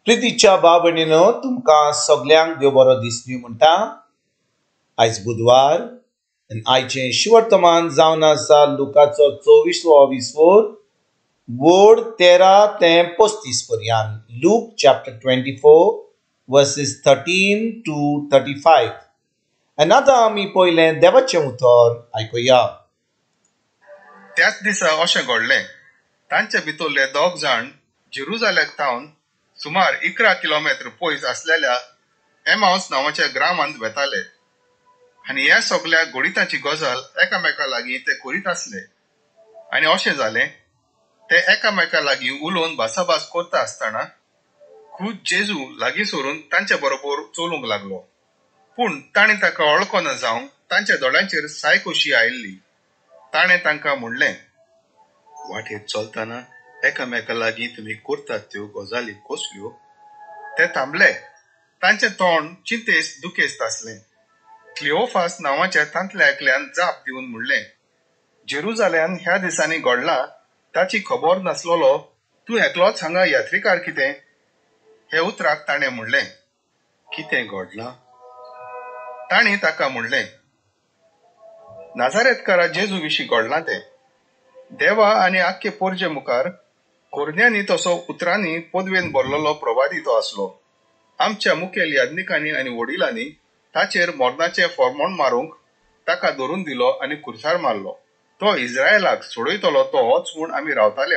प्रितीच्या भाव भयणीनो, तुमकां सगल्यांक देव बरो दीस दी म्हणटा. आयज बुधवार आनी आयचें शिवर्तमान जावन आसा लुकाचो 24वो विसवोर वोड 13 ते 35 पर्यंत. Luke chapter 24 verses 13 to 35. आनी आतां आमी पयलें देवाचें उतर आयकुया. त्याच दिसा अशें घडलें, तांचे भितरले 2 जाण जेरुजालेक थावन सुमार 11 किलोमीटर पयस आसलेल्या एमाउस नांवाच्या ग्रामांत वेताले आनी ह्या सगल्या घडितांची गजाल एकामेका लागीं ते करीत आसले. आनी अशें जालें, ते एकामेका लागीं उलोवन भासाभास करता आसतना खूद जेजू लागीं सरून तांचे बरोबर चलूंक लागलो. पूण ताणें ताका वळखना जावंक तांच्या दोळ्यांचेर साय कशी आयिल्ली. ताणें तांकां म्हणलें, वाटेर चलतना एकामेका लागीं तुमी करतात त्यो गजाली कसल्यो? ते थांबले. तांचें तोंड चिंतेस्त दुखेस्त आसलें. क्लिओफास नांवाच्या तांतल्या एकल्यान जाप दिवन म्हणलें, जेरुजाल्यान ह्या दिसांनी घडलां ताची खबर नासलेलो तूं एकलोच हांगा यात्रिकार कितें? हे उतराक ताणें म्हणलें, कितें घडलां? ताणें ताका म्हणलें, नाजारेतकारा जेजू विशीं घडलां तें. देवा आनी आख्खे पोरजे मुखार कोरन्यांनी तसो उतरांनी पदवेन भरलेलो प्रवादी तो आसलो. आमच्या मुखेल याज्ञिकांनी आनी वडिलांनी ताचेर मरणाचें फॉर्मोण मारूंक ताका धरून दिलो आनी खुर्सार मारलो. तो इस्रायलाक सोडयतलो तो होच म्हूण आमी रावताले.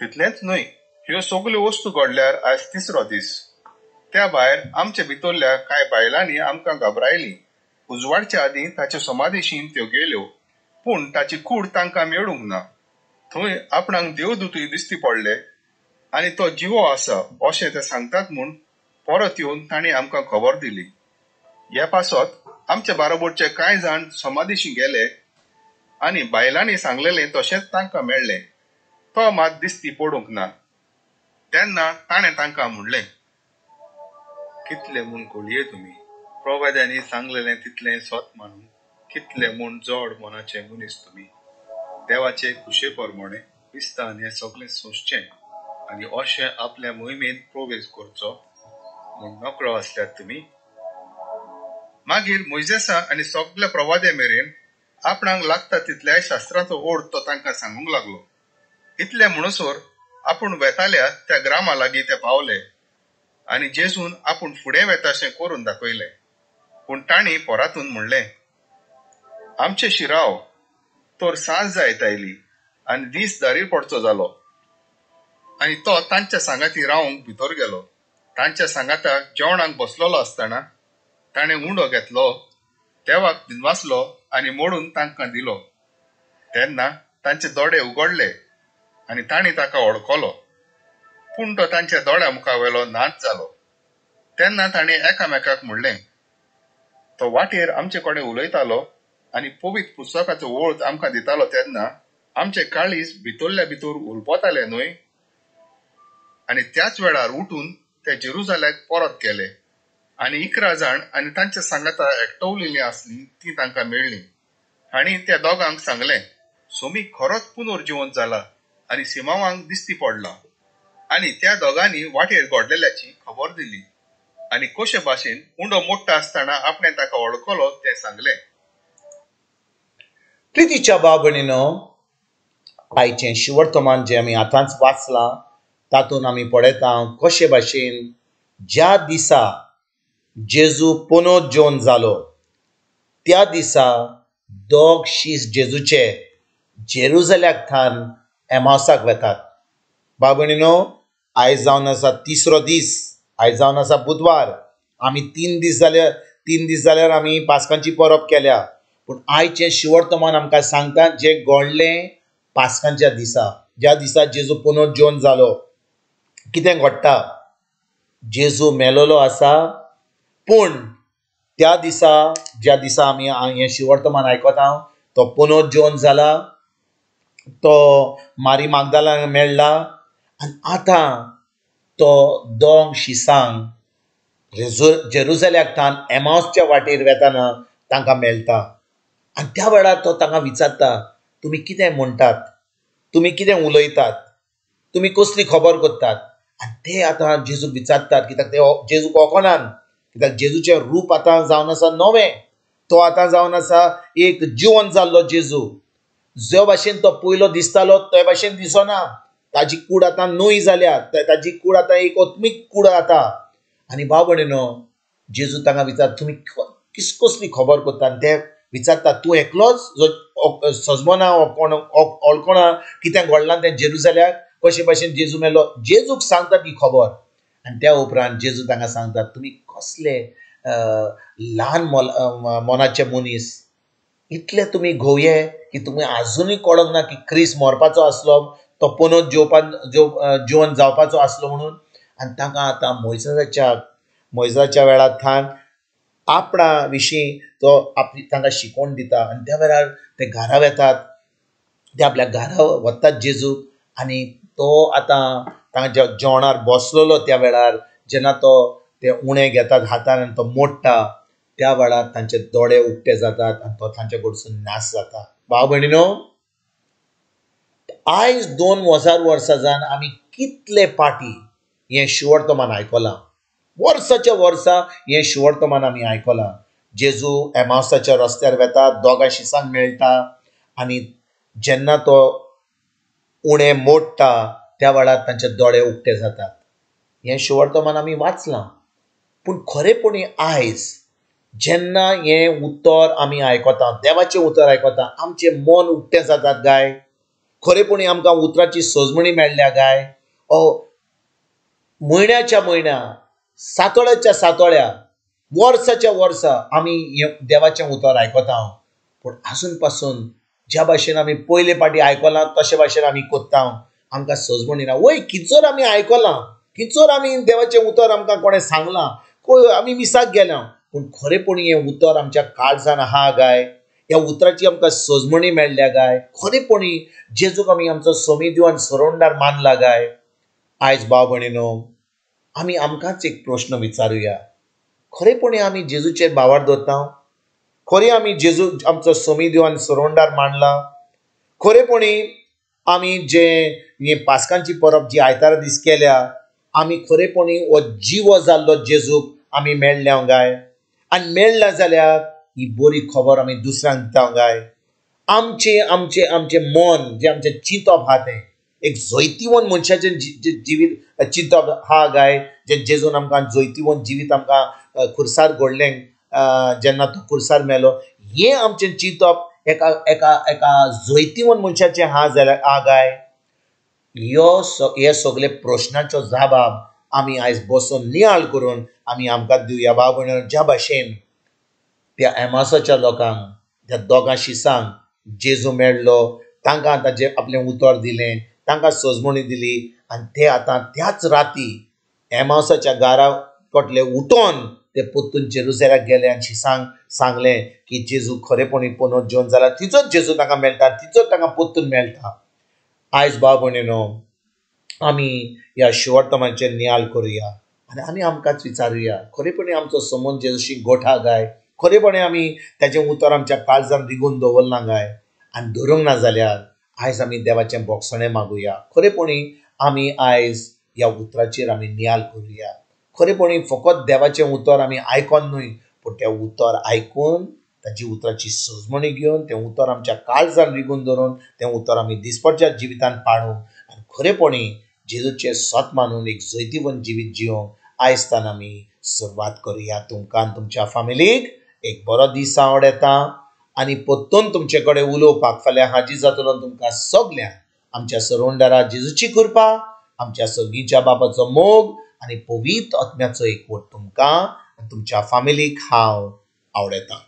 तितलेंच न्हय, ह्यो सगल्यो वस्तू घडल्यार आयज 3रो दीस. त्या भायर आमचे भितरल्या कांय बायलांनी आमकां घाबरायलीं. उजवाडच्या आदीं ताचे समाधीशीन त्यो गेल्यो, पूण ताची कूड तांकां मेळूंक ना. थंय आपणाक देवदूतय दिसती पडले आनी तो जिवो आसा अशें ते सांगतात म्हूण परत येवन तांणी आमकां खबर दिली. ह्या पासत आमचे बाराबरचे कांय जाण समाधीशी गेले आनी बायलांनी सांगलेलें तशेंच तांकां मेळ्ळें. तो मात दिसती पडूंक ना. तेन्ना ताणें तांकां म्हणलें, कितले म्हूण घोळये तुमी, प्रवाद्यांनी सांगलेलें तितलें सत मानून कितले म्हूण जड मनाचे मनीस तुमी. देवाचे खुशे प्रमाणे क्रिस्तान हें सगळें सोंसचें आनी अशें आपल्या मोहिमेंत प्रवेश करचो म्हूण नकळो आसल्यात तुमी. मागीर मोयजेसा आनी सगल्या प्रवाद्या मेरेन आपणाक लागता तितल्याय शास्त्राचो ओड तो तांकां सांगूंक लागलो. इतले म्हणसर आपूण वेताल्या त्या ग्रामा लागीं ते पावले आनी जेजून आपूण फुडें वेताशें करून दाखयलें. पूण तांणी परातून म्हणलें, आमचे शिराव तर सांज जायत आयली आनी दीस दारीर पडचो जालो. आनी तो तांच्या सांगाती रावंक भितर गेलो. तांच्या सांगाताक जेवणाक बसलेलो आसतना ताणें उंडो घेतलो, देवाक दिनवासलो आनी मोडून तांकां दिलो. तेन्ना तांचे दोळे उगडले आनी तांणी ताका वळखलो. पूण तो तांच्या दोळ्या मुखावेलो नाच जालो. तेन्ना ताणें एकामेकाक म्हणलें, तो वाटेर आमचे कडेन उलयतालो आनी पवित्र पुस्तकाचो वळख आमकां दितालो तेन्ना आमचे काळीज भितरल्या भितर उलपताले न्हय? आनी त्याच वेळार उठून ते जेरुजाल्याक परत गेले आनी 11 जाण आनी तांच्या सांगाता एकटवलेलीं आसलीं तीं तांकां मेळ्ळीं. आनी त्या दोगांक सांगलें, सोमी खरोच पुनर्जिवंत जाला आनी सिमांवांक दिसती पडला. आनी त्या दोगांनी वाटेर घडलेल्याची खबर दिली आनी कशे भाशेन उंडो मोडटा आसतना आपणें ताका वळखलो तें सांगलें. प्रितीच्या भाव भयणीनो, आयचें शिवर्तमान जें आमी आतांच वाचलां तातूंत आमी पळयता कशे भाशेन ज्या दिसा जेजू पुनर्जीवन जालो त्या दिसा 2 शीस जेजूचे जेरुजाल्याक थावन एमावसाक वेतात. भाव भयणीनो, आयज जावन आसा 3रो दीस, आयज जावन आसा बुधवार. आमी 3 दीस जाल्यार आमी पास्कांची परब केल्या. पूण आयचें शिवर्तमान आमकां सांगता जें घडलें पास्कांच्या दिसा, ज्या दिसा जेजू पुनर्जीवन जालो. कितें घडटा? जेजू मेलोलो आसा, पूण त्या दिसा ज्या दिसा आमी हें शिवर्तमान आयकता तो पुनर्जीवन जाला, तो मारी मागदालाक मेळ्ळा आनी आतां तो 2 शिसांक जेरुजाल्याक थावन एमावसच्या वाटेर वेताना तांकां मेळटा. आनी त्या वेळार तो तांकां विचारता, तुमी कितें म्हणटात, तुमी कितें उलयतात, तुमी कसली खबर करतात? आनी ते आतां जेजूक विचारतात, कित्याक ते जेजूक वळखनात, कित्याक जेजूचें रूप आतां जावन आसा नवें, तो आतां जावन आसा एक जिवन जाल्लो जेजू. जो भाशेन तो पयलो दिसतालो ते भाशेन दिसना, ताजी कूड आतां न्हय जाल्या, ताजी कूड आतां एक आत्मीक कूड आतां. आनी भाव भयणीनो, जेजू तांकां विचार, तुमी कसली खबर करता? आनी ते विचारता, तूं एकलोच जो सजमना कोण वळखना कितें घडलां तें जेरुजाल्याक, कशे भाशेन जेजू मेलो? जेजूक सांगता ती खबर. आनी त्या उपरांत जेजू तांकां सांगता, तुमी कसले ल्हान मनाचे मनीस, इतले तुमी घोवये की तुमी आजुनूय कळोंक ना की क्रिस्त मरपाचो आसलो, तो पुनोत जिवन जावपाचो आसलो म्हणून. आनी तांकां आतां मोयसाच्या वेळार थावन आपणा विशीं तो आपली तांकां शिकोवन दिता. आनी त्या वेळार ते घरा वेतात, ते आपल्या घरा वतात जेजूक. आनी तो आतां तांच्या जेवणार बसलेलो त्या वेळार जेन्ना तो ते उणे घेतात हातान आनी तो मोडटा, त्या वेळार तांचे दोळे उक्ते जातात आनी तो तांचे कडसून नाश जाता. भाव भयणीनो, आयज 2000 वर्सां जावन आमी कितले पाटी हें शिवर्तमान आयकलां, वर्साच्या वर्सा हें शिवर्तमान आमी आयकलां. जेजू एमावसाच्या रस्त्यार वेता, दोगां शिसांक मेळटा आनी जेन्ना तो उणे मोडटा त्या वेळार तांचे दोळे उक्ते जातात. हें शिवर्तमान आमी वाचलां. पूण खरेपणी आयज जेन्ना हें उतर आमी आयकता, देवाचें उतर आयकता, आमचें मन उक्तें जातात गाय? खरेपणी आमकां उतराची सजमणी मेळ्ळ्या गाय? म्हयन्याच्या म्हयन्या, सातोळ्याच्या सातोळ्या, वर्साच्या वर्सा आमी हें देवाचें उतर आयकता. पूण आजून पासून ज्या भाशेन आमी पयले पाटी आयकलां तशे भाशेन आमी कोत्ता, आमकां सजमणी ना. वय कितचोर आमी आयकलां, कितचोर आमी देवाचें उतर आमकां कोणें सांगलां, आमी मिसाक गेल्या, पूण खरेपणी हें उतर आमच्या काळजान आहा गाय? ह्या उतराची आमकां सजमणी मेळ्ळ्या गाय? खरेपणी जेजूक आमी आमचो समीदेव आनी सरोंडार मानला गाय? आयज भाव भयणीनो, आमी आमकांच एक प्रश्न विचारुया, खरेपणी आमी जेजूचेर भावार दवरता? खरें आमी जेजू आमचो समीदेव आनी सरोंडार मानला? खरेपणी आमी जे हे पास्कांची परब जी आयतारा दीस केल्या, आमी खरेपणी हो जिवो जाल्लो जेजूक आमी मेळ्ळ्या गाय? आनी मेळ्ळा जाल्यार ही बरी खबर आमी दुसऱ्यांक दिता गाय? आमचें आमचें आमचें मन जें आमचें चिंतप आहा तें एक जैतिवंत मनशाचें जिवीत चिंतप आहा गाय? जें जेजून आमकां जैतिवंत जिवीत आमकां खुर्सार घडलें, जेन्ना तो खुर्सार मेलो, हें आमचें चिंतप एका एका एका जैतिवंत मनशाचें आहा जाल्यार आहा गाय? ह्यो हे सगळे प्रश्नाचो जबाब आमी आयज बसून नियाळ करून आमी आमकां दिवया. भाव भयणीनो, ज्या भाशेन त्या एमासाच्या लोकांक, त्या दोगां शिसांक जेजू मेळ्ळो, तांकां ताचें आपलें उतर दिलें, तांकां सजमणी दिली आनी ते आतां त्याच राती एमावसाच्या गारा कटले उठोन ते परतून जेरुजाल्याक गेले आनी शिसांक सांगलें की जेजू खरेपणी पुनोत जेवन जाला. तिचोच जेजू तांकां मेळटा, तिचोच तांकां परतून मेळटा. आयज भाव भयणीनो, आमी ह्या शिवर्तमाचेर नियाळ करुया आनी आमी आमकांच विचारुया, खरेपणी आमचो समज जेजूशी गोठा गाय? खरेपणी आमी ताचें उतर आमच्या काळजान रिगून दवरलां गाय? आनी धरूंक ना जाल्यार आयज आमी देवाचें बोगसणें मागुया. खरेपणी आमी आयज ह्या उतराचेर आमी नियाळ करुया. खरेपणी फकत देवाचें उतर आमी आयकोन न्हय, पूण तें उतर आयकून ताची उतराची सजमणी घेवन तें उतर आमच्या काळजान रिगून धरून तें उतर आमी दिसपडच्या जिवितान पाळूंक आनी खरेपणी जेजूचें सत मानून एक जैतिवंत जिवीत जिवंक आयज तान आमी सुरवात करुया. तुमकां आनी तुमच्या फामिलीक एक बरो दीस आवडटा आनी परतून तुमचे कडेन उलोवपाक फाल्यां हाजीर जातलो. तुमकां सगल्यांक आमच्या सरोंडारा जेजूची कृपा, आमच्या सर्गीच्या बापाचो मोग आनी पवित्र आत्म्याचो एकवट तुमकां आनी तुमच्या फामिलीक हांव आवडटा.